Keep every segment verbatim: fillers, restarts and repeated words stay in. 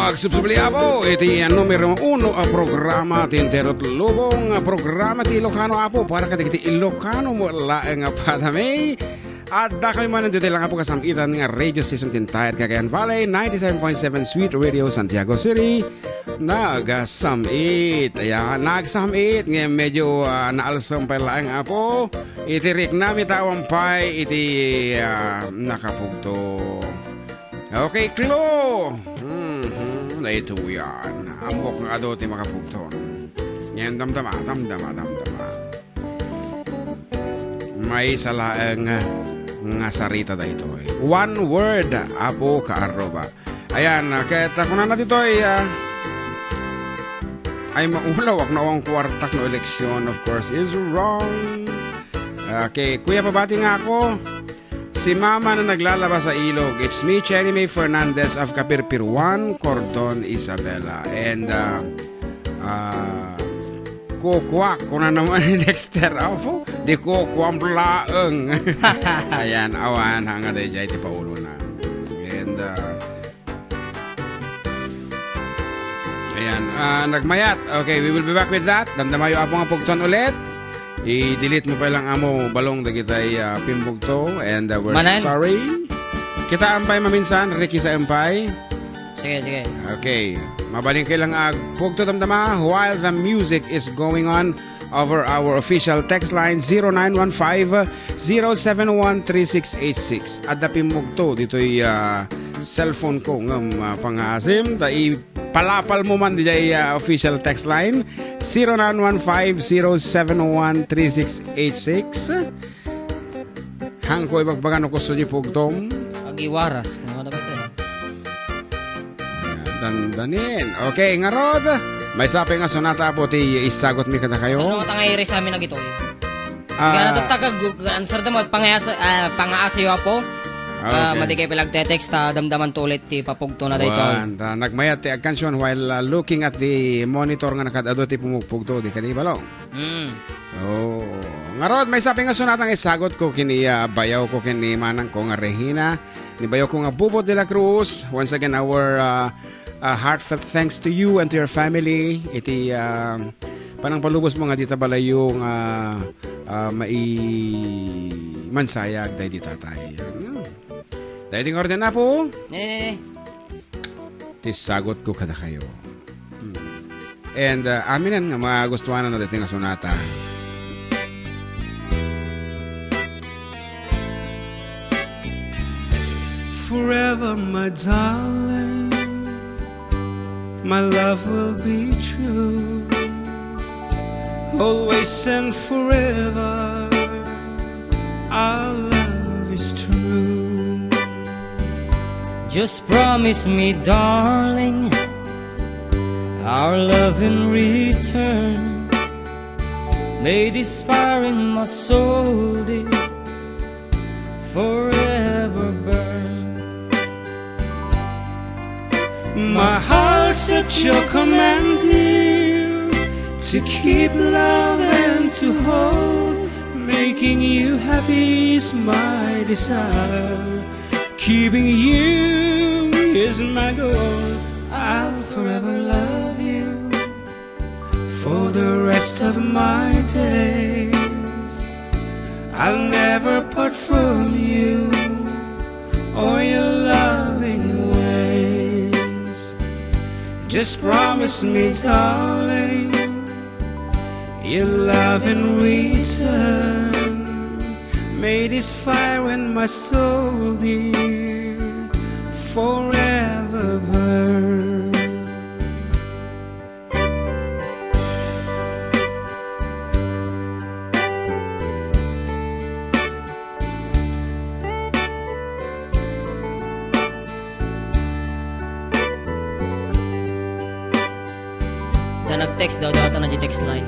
Agsubsubli, Apo, iti numero uno a programa ti entero ti lubong, a programa ti Ilocano, Apo, para kadagiti Ilocano mo laeng a padami. Adda kami manen ditoy lang, Apo, kasam-itan nga radio station ti entire Cagayan Valley, ninety-seven point seven Sweet Radio, Santiago City. Nagasam-it. Ayan, nagsam-it. Ngayon medyo, ah, naalsem pay laeng, Apo. Iti riknami ta awan pay iti, ah, nakapugto. Okay, Klo. Mhm, daytoy yan. Ammok nga adu ti makapugto. Ngayon, damdama, damdama, damdama. Maysa laeng nga sarita daytoy. One word, Apo Kaarruba. Ayan, ah, ket, ah, kunana ditoy, ah, ay maulaw, ak no ang kwartak no eleksyon, of course, is wrong. Okay, kuya, pabati nga ako. Si Mama na naglalaba sa ilog. It's me, Cherry May Fernandez of Kapirpiruan, Cordon, Isabela. And, uh, uh, kukuak, kuna naman ni Dexter. Apo, di kukuam laeng. Ayan, awan, hanga dayjay ti paulona. And, uh, Ayan, ah, nagmayat. Okay, we will be back with that. Damdamayo, Apo, nga pugton ulit. I-delete mo pa lang, Amo Balong, dagitay, ah, pimbugto. And, ah, we're Manan? sorry. Kita ampay maminsan, Ricky sa ampay. Sige, sige. Okay. Mabalin kay lang ag pugto damdama while the music is going on over our official text line, zero nine one five, zero seven one, three six eight six. Adda pimmugto ditoy, ah, cellphone ko ngem, ah, pangaasim ta ipalapal mo man dijay, ah, official text line, zero nine one five, zero seven one, three six eight six. Hangko ibagbaga no kusto di pugtom. Agiwaras, kung ano ba ito? Dandanin. Okay, ngarod. Maysa pay nga sonata, Apo, ti isagot mi kadakayo. Saan mo tangay iri sa amin na gito? Ah. Kaya natatagag, answer da mo, pangayasa, ah, pangaasa yo, Apo. Ah, Okay. madi kayo pinagte-text, ah, damdaman to ulit ti papugto na daytoy. Wan, ta, nagmayat ti agkansion while, ah, looking at the monitor nga nakadado ti pumugpugto, di kadi balo. Mm. Oo. Ngarod, maysa pay nga sonata nga isagot ko ken ni, ah, bayaw ko ken ni manang ko nga Regina, ni bayaw ko nga Bubot de la Cruz. Once again, our, ah, ah, heartfelt thanks to you and to your family. Iti, ah, panangpalubos mo nga dita balayo nga, ah, mai-, mansayag daydi tatay. Daydi nga orden, Apo. Eh. Ti sagot ko kadakayo. Hmm. And, uh, aminen nga magustuanan na daytoy nga sonata. Forever, my darling, my love will be true. Always and forever, our love is true. Just promise me, darling, our love in return. May this fire in my soul, dear, forever burn. My heart's at your command, dear, to keep love and to hold. Making you happy is my desire. Keeping you is my goal. I'll forever love you for the rest of my days. I'll never part from you or your loving ways. Just promise me, darling, your love in return. May this fire in my soul, dear, forever burn. Da nag-text daw, daw ata na di text line.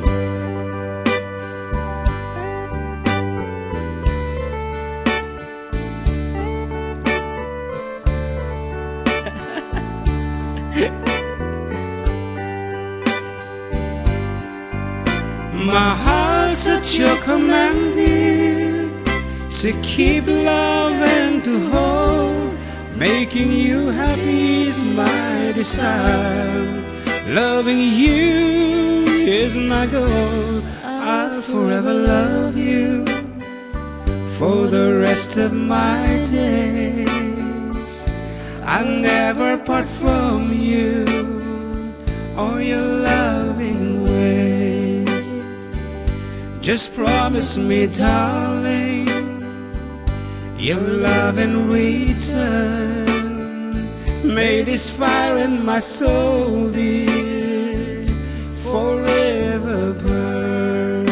My heart's at your command, dear, to keep love and to hold. Making you happy is my desire. Loving you is my goal. I'll forever love you for the rest of my days. I'll never part from you or your loving ways. Just promise me, darling, your love in return. May this fire in my soul, dear, forever burn.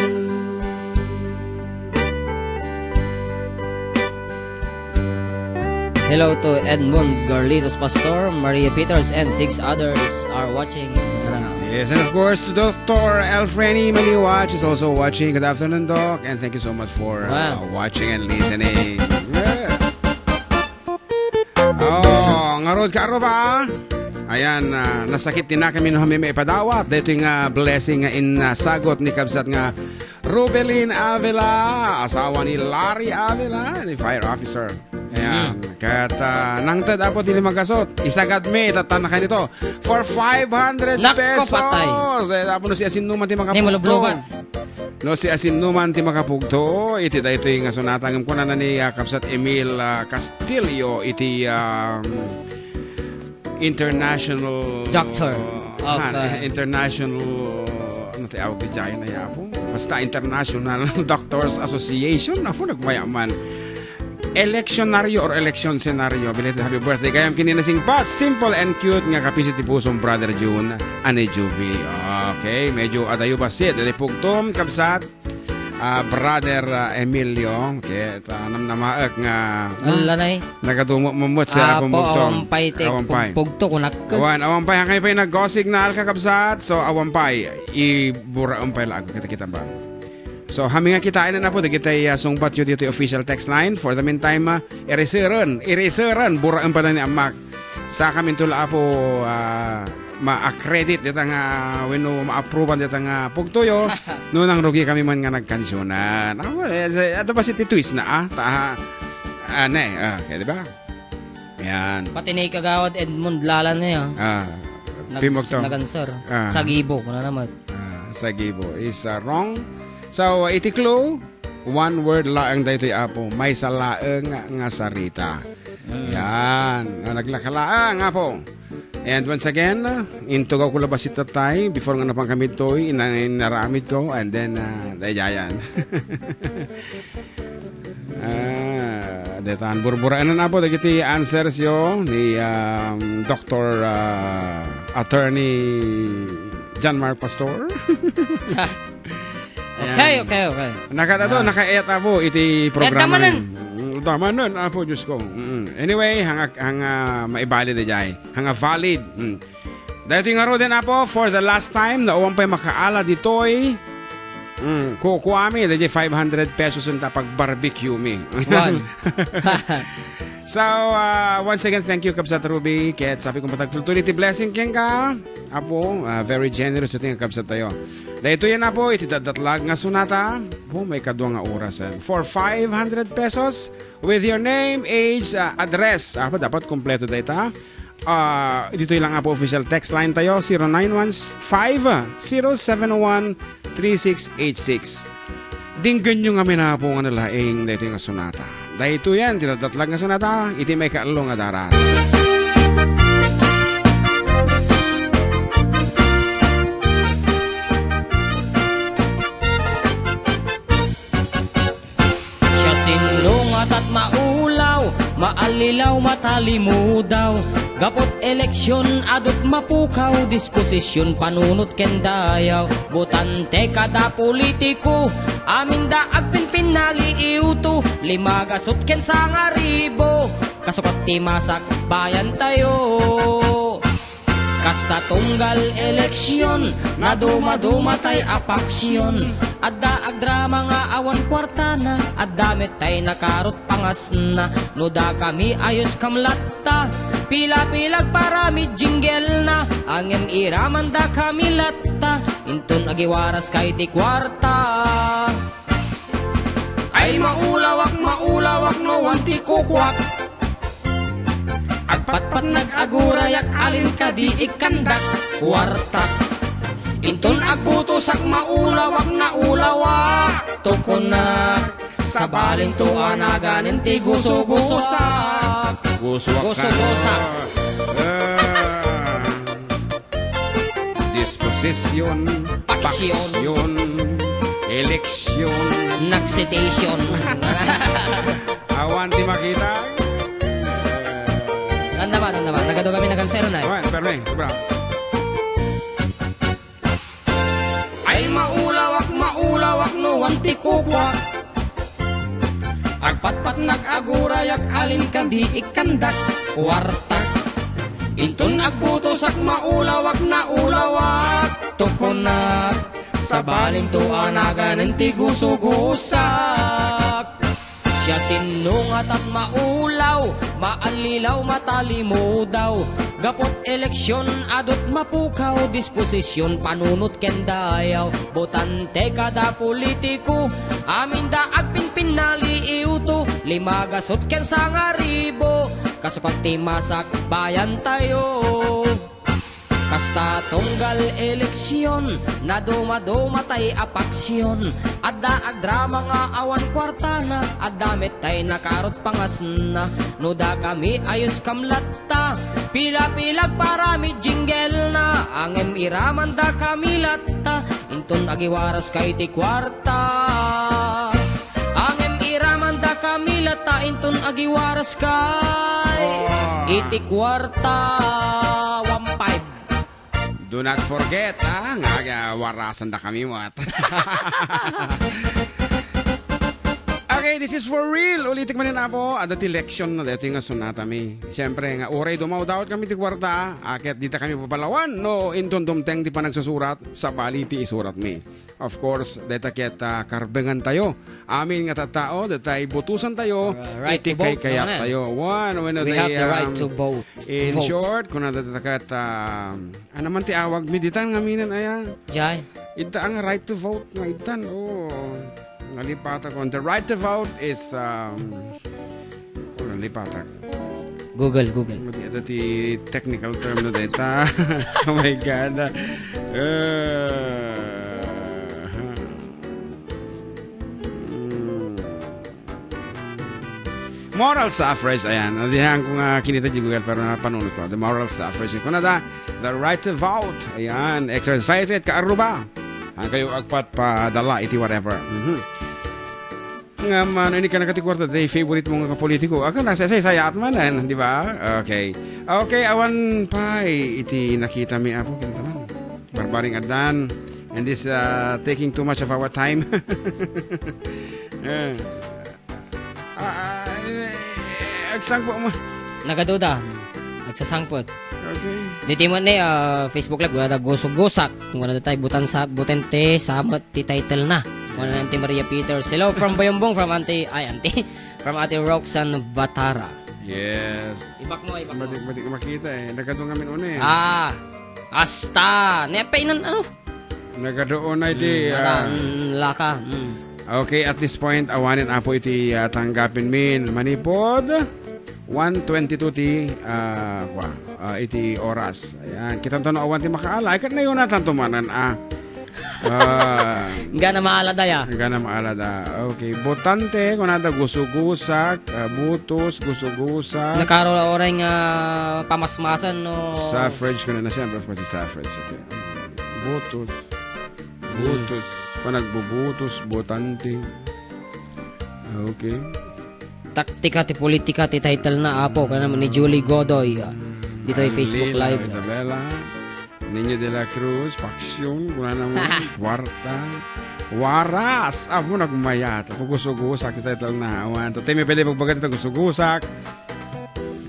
Hello to Edmund Garlitos Pastor, Maria Peters, and six others are watching. Yes, and of course, Doctor Elfreni Maliwach is also watching. Good afternoon, Doc, and thank you so much for uh, Wow. watching and listening. Yeah. Oh, ngarud ka, Aruba. Ayan, ah, nasakit din na kami no kami maipadawat. Dito nga blessing nga in ah, sagot ni Kabsat nga Rubelin Avila, asawa ni Larry Avila, ni fire officer. Ayan. Kat ah, nangted apo ti lima gasot. Isagad mi, tatan na kayo nito. For five hundred Nako, pesos. patay. Eh, apo no si Asin Numan ti Ni makapugto. malublugan. No si Asin Numan ti makapugto, iti daytoy nga sonata. Ngem kunana ni ah, Kabsat Emil ah, Castillo iti ah, international Doctor of, han, ah, international, ano ti awag ti jay na yapo? Basta International Doctors Association, apo nagmayaman. Electionario or election scenario. Belated happy birthday gayam ken ni Nasingpat. Simple and cute nga kapisit ti pusom, Brother June. Ane Juby. Okay, medyo adayo bassit. Dati pugtom, kabsat. Ah, Brother ah, Emilio. Okay, ta namnamaek nga. Ala na eh. Nagadumo mamut sa Apo, pumugtong. Awan pay ti Awan pay. pugpugto, kunak. Awan, awan pay. Hangkay pay nag-go signal, kakabsat. So, awan pay. Iburaem pay laag. Kita-kita ba? So, hami nga kitaen na po, dagiti ah, sungbat yu dito official text line. For the meantime, ah, iriseren, iriseren, buraem pala ni Amak. Sa kaminto la, Apo, ah, ma-accredit dita nga, wenno ma-approvean dita nga pugtoyo, no nang rugi kami man nga nagkansionan. Apo, eh, sa- ato pa si Tituis na, ah, ta, ah, ne, ah, kaya, di ba? Yan. Pati ni Kagawad Edmund Lalan na yan. Ah, Nag- pimugto. Nagansar. Ah. Sagibo, kuna naman. Ah, Sagibo is ah, wrong. So, iti clue, one word laeng daytoy, Apo. Maysa laeng nga sarita. Mm. Yan. Ah, naglaka laeng, Apo. And once again, intugaw ko labasit tatay, before nga napan kami toy, ina- inaramid ko, and then, ah, daydiayan. Ah, detan, burburaenan, Apo, dagiti answers yo ni, um, Doctor, ah, Attorney John Mark Pastor. Okay, Ayan. okay, okay. Nakadado, Ah. nakaet, Apo, iti programa Tamanan. ngayon. Mm, tamanan, Apo, Diyos ko. Mm. Anyway, hanga, hanga maibali na jay. Hanga valid. Mm. Dahil ito nga Roden, Apo, for the last time, na uwang pa'y makaala ditoy. Mm, kukuami, dahil five hundred pesos yung tapag barbecue mi. One. So, ah, once again, thank you, Kabsat Ruby. Kahit sabi kong patagtultuli, ti blessing kenka. Apo, ah, very generous ito yung Kabsat tayo. Dahil ito yan, Apo, iti datdatlag nga sonata. Oh, may kadwa nga oras, eh. For five hundred pesos, with your name, age, ah, address. Apo, dapat kompleto data. Ah, dito lang, Apo, official text line tayo, zero nine one five, zero seven one, three six eight six. Dinggen nyo nga minapo nga nalaing daytoy nga sonata. Daytoy yan, ti datdatlag nga sonata, iti may kaallo nga darat. Siasino nga tat maulaw, maallilaw, matalimudaw. Gapot eleksyon, adut mapukaw, disposisyon, panunot ken dayaw. Botante kada politiko, aminda agpinpinnaliiwto, lima gasut ken sangaribo. Kasukat ti masakbayan tayo. Kasta tunggal eleksyon, nadumaduma tay a paksyon. Adda agdrama nga awan kuartana, adda met tay nakarot pangasna. No dakami ayos kam latta, pila-pila agparamid jingle na. Ngem iraman dakami latta, inton agiwaras kay ti kuarta. Ay, maulawak, maulawak, no wan ti kukuak. Agpatpatnag agurayak, alin kadi ikkandak? Kuartak. Inton agbutosak, maulawak, naulawak, tukonak. Sabalinto a naganen ti gusugusak. Gusuak ka. Gusugusak. Ah. Disposition, Paksyon. Paksyon, eleksyon. Nagsitation. Awan ti makita. Tanda ba, tanda ba? Nagadu kami, nagansero na eh. Awan, permi, sobra. Ay, maulawak, maulawak, no, wan ti kukuak. Agpatpatnag agurayak, alin kadi ikkandak? Kuartak. Inton agbutosak, maulawak, naulawak, tukonak. Sabalinto a naganen ti gusugusak. Siasino ngatan maulaw, maallilaw, matalimudaw? Gaput eleksyon, adut mapukaw, disposision, panunot ken dayaw. Botante kada politiko, aminda agpinpinnaliiwto, lima gasut ken sangaribo, kasukat ti masakbayantayo. Kasta tunggal eleksyon, nadumaduma tay a paksyon. Adda agdrama nga awan kuartana, adda met tay nakarot pangasna. No dakami ayos kam latta, pila-pila agparami jingle na. Ngem iraman dakami latta, inton agiwaras kay ti kuarta. Ngem iraman dakami latta, inton agiwaras kay Oh. iti kuarta. One five. Do not forget, ha, nga, nga warasan dakami met. Okay, this is for real. Ulitek manen, Apo. Adda ti leksyon na daytoy nga sunatami. Siyempre, nga uray dumawdawat kami ti kuarta, a, ket dita kami papalawan no inton dumteng ti panagsusurat, sabali ti isuratmi. Of course, dayta ket, ah, karbengantayo. Amin nga tattao, dayta ibutosantayo, Right iti to vote, kaykayat no, tayo. One, when We they, have the right um, to vote. In Vote. short, kuna dayta ket, um, ano man ti awagmi ditan ngamin, aya? Jay. Ita ang right to vote nga itan. Oh, nalipatag ko. The right to vote is, um, oh, nalipatag. Google, Google. Ano di ata ti technical term na dayta? Oh my God. Uh, mm. Moral suffrage, ayan. Nadihan ko nga kinita di Google, pero napanunod ko. The moral suffrage. Kuna da, the right to vote. Ayan. Exercise it, kaaruba. Ang kayo agpat pa dala iti whatever. Mhm. Nga man, ini ka nakatikuarta, day favorite mo nga politiko. Aka na, say, say, sayat man, eh, di ba? Okay. Okay, awan pa, eh, iti nakita mi, Apo, kinta man. Barbaring addan. And this, uh, taking too much of our time. Eh. Ah, ah, eh, agsangpo mo. Nagaduda. Agsasangpot. Okay. Diti mo ni, ah, Facebook Live, wala da gusugusak. Wala da tayo butan sa, butan te, samat ti title na. Wala na Auntie Maria Peters. Hello from Bayumbong, from Auntie, ay, Auntie, from Ate Roxanne Batara. Yes. Ibak mo, ibak mo. Mati, mati ko makita eh. Nagkadto nga min una eh. Ah, asta. Nepe inan, ano? Nagkadto na iti, Mm, ah, mm, laka. Mm. Okay, at this point, awanen, Apo, iti, ah, tanggapin min. Manipod, one twenty-two ti, ah, kwa, ah, iti oras. Ayan, kitanta no awan ti makaala. Ay, kat nayunatan to manen, ah. Ah, Gana maalada ya. Gana maalada. Okay. Botante, kunada gusugusak, ah, butos, gusugusak. Nakaro oray nga pamasmasan, no? Suffrage, kuna na siyempre, of course, suffrage. Okay. Butos. Hmm. Butos. Panagbubutos, botante. Okay. Taktika ti politika ti title na, Apo, kana ni Julie Godoy, ah, ditoy Ang Facebook Lila, Live. Isabela, Niño de la Cruz, Paksyon, kuna naman, Kuarta, Waras, Apo, nagmayat, Apo, gusugusak ti title na, awan, tatay, may pwede pagbagat ito, gusugusak,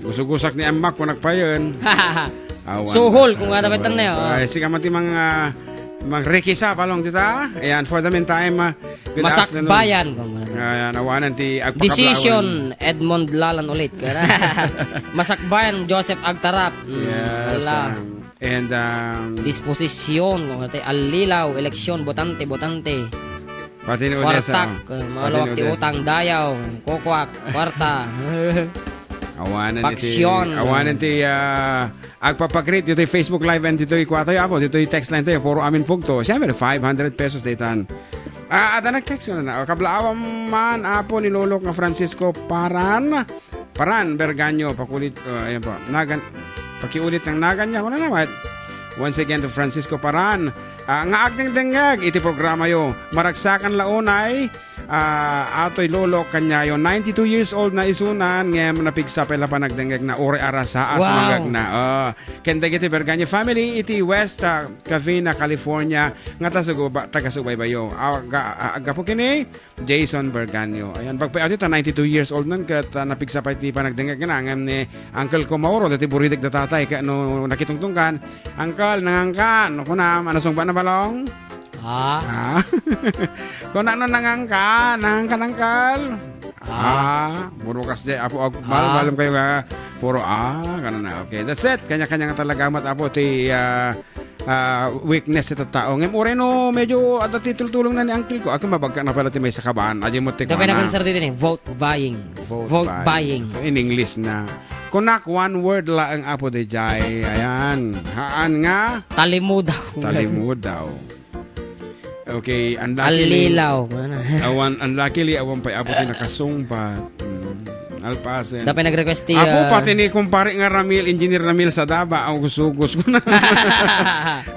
gusugusak ni Amak, kung nagpayon, awan, Suhol, kung ano, suhol. Betan na, oh. Ay, sige, man ti mga, mga rekisa, palong, tita, ayan, for the meantime, ah, Good afternoon. Masakbayan, kung ano. Ayan, awanan ti agpakablawan. Decision, Edmond Lalan ulit. Masakbayan, Joseph Agtarap. Mm, yes, wala. Um, and, um, Disposition, kung ano tayo, Alilaw, eleksyon, botante, botante. Pati ni Odessa, Kwartak, oh. Eh, Pati ni malawak ti Odessa. Utang, dayaw, kukwak, kwarta. Awanen iti, Paksyon. Awanen ti, ah, agpapagreet ditoy Facebook Live and ditoy kuwatayo, Apo, ditoy text line tayo, puro amin pugto. Siyempre, five hundred pesos daytan. Ah, adda nag-text na. Kablaawan man, Apo, ni Lolo nga Francisco Paran. Paran, Berganyo, pakulit, ah, ayan po. Nagan, pakiulit ng nagan niya, kuna naman. Once again to Francisco Paran. Ah, nga agdengdengngeg iti programayo. Maragsakan la unay, ah, Atoy Lolo Kanyayo, ninety-two years old na isunan, ngem napigsa pay la panagdengngegna, uray arasaas. Wow. Mangagna. Ah, ken dagiti Berganyo family iti West, ah, Covina, California, nga tasuguba-, taga-subaybayo. Agga-, ah, aggapu kini, Jason Berganyo. Ayan, pagpay-, ati ta, ninety-two years old nan, ket, ah, napigsa pay ti panagdengngegna, ngem ni Uncle ko Mauro, dati buridek da tatay, ket no nakitungtungkan, "Uncle, nangangkan," no, kunam, ano sungba na balong? Ah. Ah. Kuna no nangangkan, nangangkan, Uncle? Ah. Ah, burukas di, Apo, ag-, Ah. bal-, balem kayo nga, puro, ah, ganun na. Okay, that's it. Kanya-kanya nga talaga mat, Apo, ti, ah, ah, weakness iti tao. Ngem uray no medyo adda ti tultulongna ni uncle ko, akin mabagka na pala ti may sakabaan. Adi mo ti Ito kuana. Pinakonserto din eh. Vote buying. Vote Vote buying. buying. In English na. Kunak, one word laeng, Apo, dijay. Ayan. Haan nga. Talimudaw. Talimudaw. Okay, unluckily. Alilaw. Awan, unluckily, awan pay, Apo, ti nakasungbat. Mm. Alpasen. Dapay nag-request ti, Apo, ah, pati ni kumpare nga Ramil, Engineer Ramil Sadaba, ang gusugos ko na.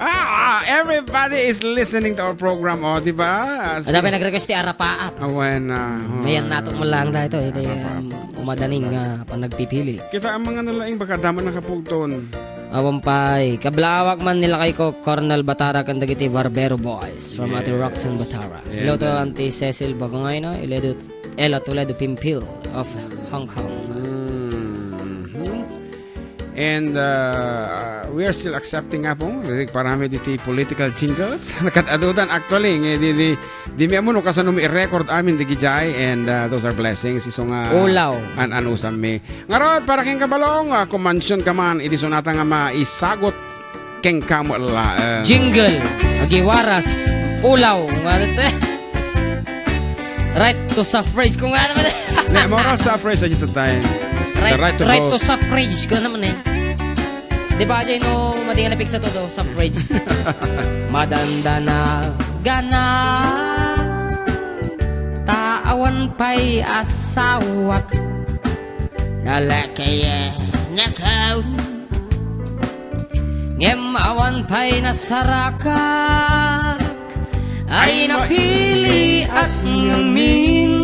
Ah, ah, everybody is listening to our program, oh, di ba? Ah, si Dapay nag-request ti Arapaap. Awan na, oh. Mayan nato mo lang dahil ito, ito Arapaap. Yung umadaning nga panagpipili. Kita ang mga nalaing baka daman nakapugton. Awan pay. Kablawak man nilakay ko, Colonel Batara, kan dagiti Barbero Boys from Ate Yes. Roxanne Batara. Ayan. Hello to Auntie Cecil Bagongay, no? Iledo Ella Toledo Pimpil of Hong Kong. Mhm. And, uh, we are still accepting nga po, parami diti political jingles. Nakadudan, actually, nga di, di, di mi amuno kasano mi i-record amin di gijay, and, uh, those are blessings. Isu nga Ulaw. An-, anusam mi. Ngarud, para ken kabalong, uh, kumansyon ka man, idi sunata nga maisagot kenka mo laeng. Jingle, agiwaras, ulaw, nga ito eh. Right to suffrage, kung ano man. Ne, moral suffrage sa dito tayo. Right, The right to right vote. To suffrage, kung ano man eh. Di ba, Jay, no, madi nga napigsa to, do, suffrage. Madandana, gana, ta awan pay asawak, nalakayan nakon. Ngem awan pay nasarakak, ay napiliak ngamin,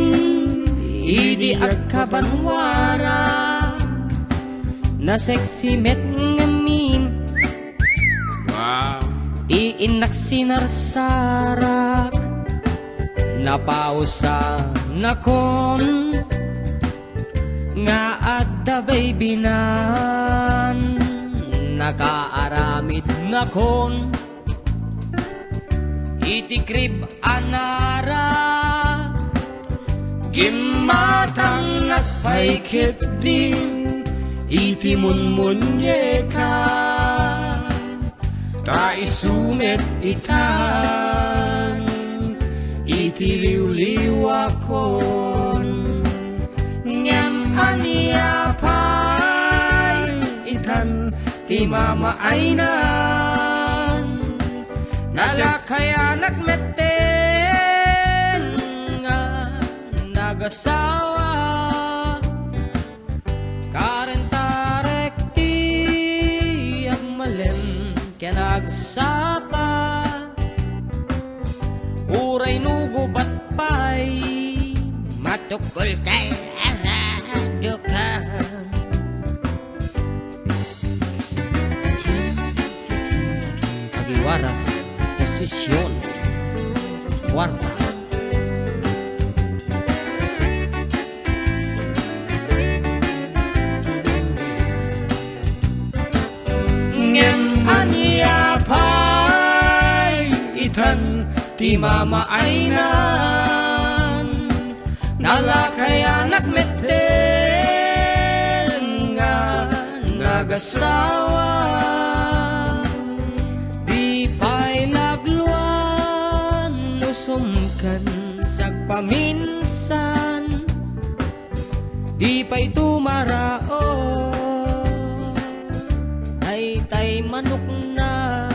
idi agkabanwarak, nasexy met ngamin. Wow. Ti innak sinarsarak, napausa nakon. Nga adda baby nan, nakaaramid nakon. Iti crib a nara, gimmatang nakpay ketdin iti munmunyeka. Ta isu met itan iti liwliwakon. Ngem ania pay itan ti mamaaynan? Nalakayanak metten nga nagasawa. Karentarek ti agmalem ken agsapa. Uray no gubat pay, matukol tay aradokam. Agiwaras, posisyon, kwarta. Ngem ania pay itan ti mamaaynan? Nalakayanak metten nga nagasawa. Di pay lagluan no sumken sagpaminsan. Di pay tumaraon manokna.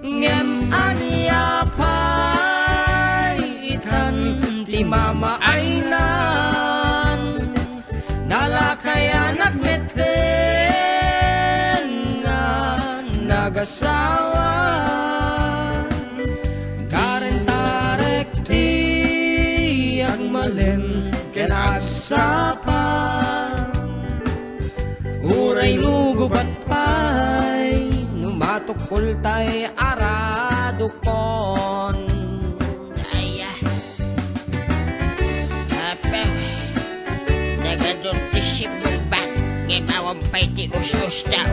Ngem ania pay itan ti mamaaynan? Nalakayan agmeten nga nagasawa. Karentarek ti agmalem ken agsapa. Uray no gubat pay, no matukkoltay aradukon. Ay, ah. Apa, nagadun ti simmungbat, ngem awan pay ti us-us daw.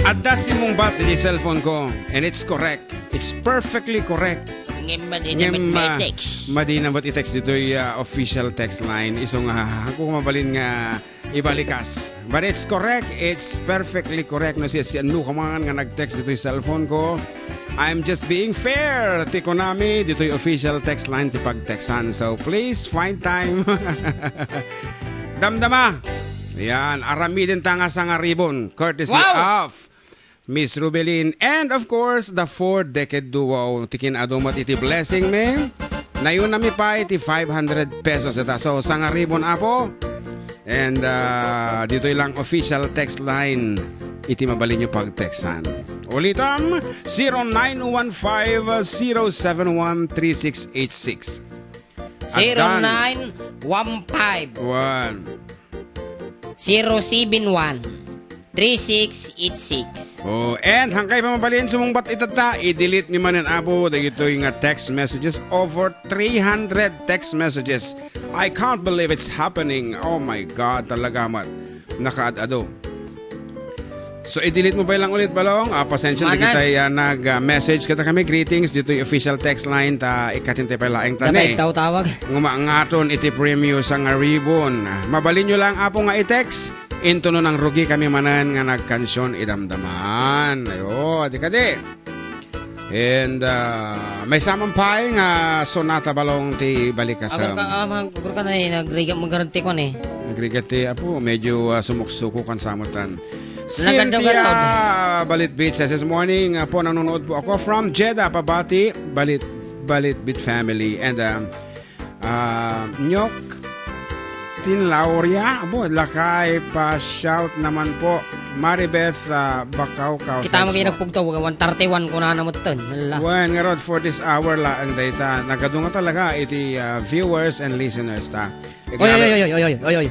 Adda simmungbat iti cellphone ko, and it's correct. It's perfectly correct. Ngem madi na met ma-, ma-text. Madi na met i-text ditoy, ah, official text line. Isu nga, ako mabalin nga ibalikas. But it's correct. It's perfectly correct. No, si, si ano ka man nga nag-text ditoy cellphone ko. I'm just being fair. Ti kunami, ditoy official text line ti pagtextan. So, please find time. Damdama. Yan, aramiden ta nga sangaribon. Courtesy Wow! of Miss Rubelin, and of course, the Four Decade Duo. Ti kin-adu met iti blessing mi. Nayunami pay ti five hundred pesos ita. So, sangaribon, Apo. And, ah, ditoy lang official text line iti mabalinyo pagtextan. Ulitam, zero nine one five, zero seven one, three six eight six. Addan. Zero nine one five. One. Zero seven one, three six eight six. Oh, and hangkay pamabalin sumungbat itatta, i-delete ni manen Apo dagitoy nga text messages. Over three hundred text messages. I can't believe it's happening. Oh my God, talaga met. Nakaad-ado. So, i-delete mo pay lang ulit, Balong. Ah, pasensya, Manan. Dagitay, ah, nag, ah, message kadakami, greetings ditoy official text line, ta ikatintay pay laeng ta Damay ne. Tawtawag. Ngumangaton iti premio sangaribon. Mabalinyo lang, Apo, nga i-text. Into no nangrugikami manen nga nagkansion, idamdaman. Ayo, adi kadi. And, ah, maysa man pay nga sonata, Balong, ti balikasam. Agurka, ah, agurka na, eh, nagrigat, magaranti ko, eh. Nagrigat ti, Apo, medyo, ah, sumuksuko kan samutan. Nagadaw-gadaw. Cynthia Balitbit says, "This morning, Apo, nanonood po ako from Jeddah, pabati, Balit, Balitbit family." And, ah, Ah, Nyok Tin Lauria, abo, lakay pa shout naman po. Maribeth, ah, Bacaucau, Kita mo thanks kayo po. Nagpugtaw, one thirty-one ko na namutan. Hala. Wen, ngarud for this hour laeng dayta. Nagadu nga talaga iti, ah, viewers and listeners ta. Oy, oy, oy, oy, oy, oy, oy.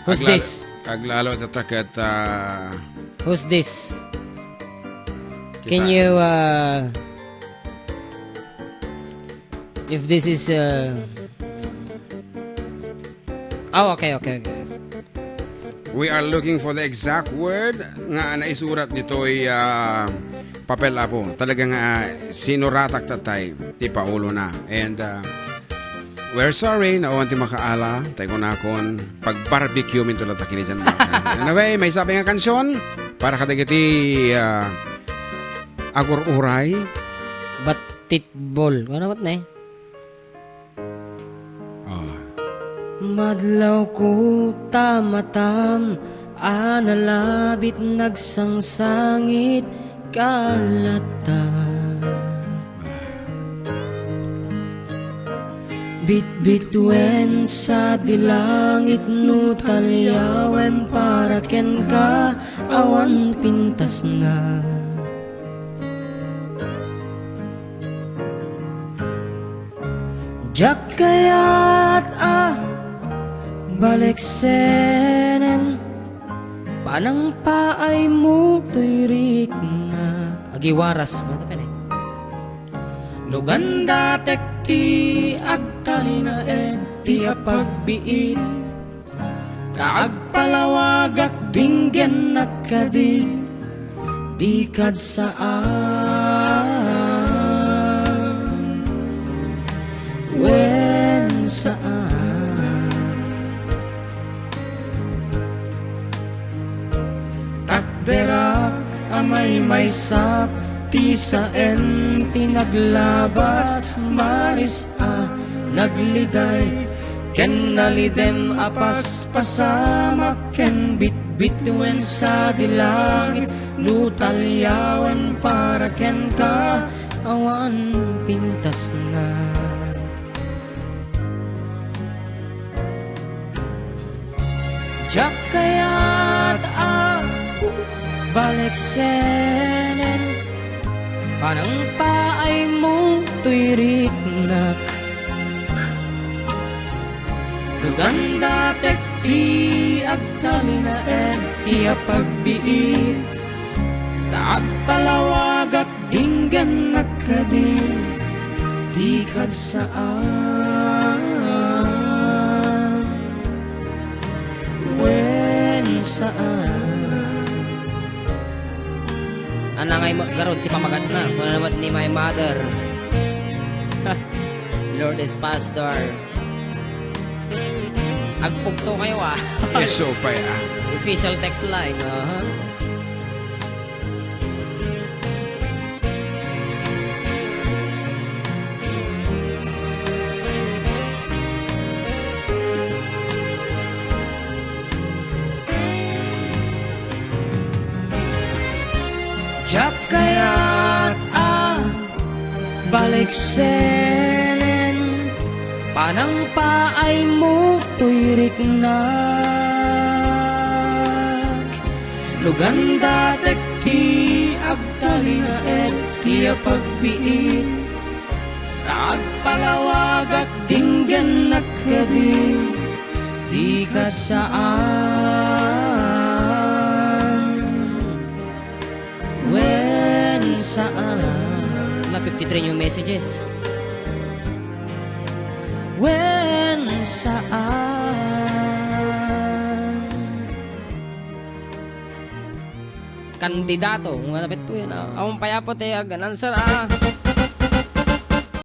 Who's this? Aglalo ta ket, ah, Who's this? Can you, uh, if this is, uh, oh, okay, okay, okay. We are looking for the exact word nga naisurat ditoy, ah, papel, Apo. Talaga nga, ah, sinuratak tatay ti Paolo na. And, ah, we're sorry, nawan ti makaala, tay kunakon, pag-barbecue minto lang takini dyan, mga. Anyway, maysa pay nga kansion para kadagiti, ah, agur-uray. Batitbol. Ano naman na eh? Ah. Madlawko ta matam a nalabit nagsangsangit ka latta. Bitbituen sadi langit no taliawem para kenka awan pintasna. Diak kayat a baleksenen panangpaaymo toy rikna. Agiwaras, ano to, pene? No gandatek ti agtalinaed ti apagbiit, ta agpalawagak dinggennak kadi di kad saan wen saan. Takderak a maymaysak ti saem ti naglabas, maris a nagliday, ken nalidem a paspasamak ken bitbituen sadi langit. Lutaliawen para kenka, awan pintasna. Diak kayat a baliksenen, panangpaaymo toy riknak. Lugandatek ti agtalinaed ti apagbiit, ta agpalawagak dinggennak kadi, dika saan. Wen saan. Anangay met garud ti pamagatna, kuna met ni my mother. Lourdes Pastor. Agpugto kayo, ah. Yes, so pa, ah. Official text line, aha. Diak kayat a baliksenen, panangpaaymo toy riknak. Lugandatek ti agtalinaed ti apagbiit, ta agpalawagak dinggennak kadi, dika saan. Wen saan. Ala, fifty-three new messages. Wen saan. Kandidato, nga napitto yan, ah. Awan payapo ti ag-, answer, ah.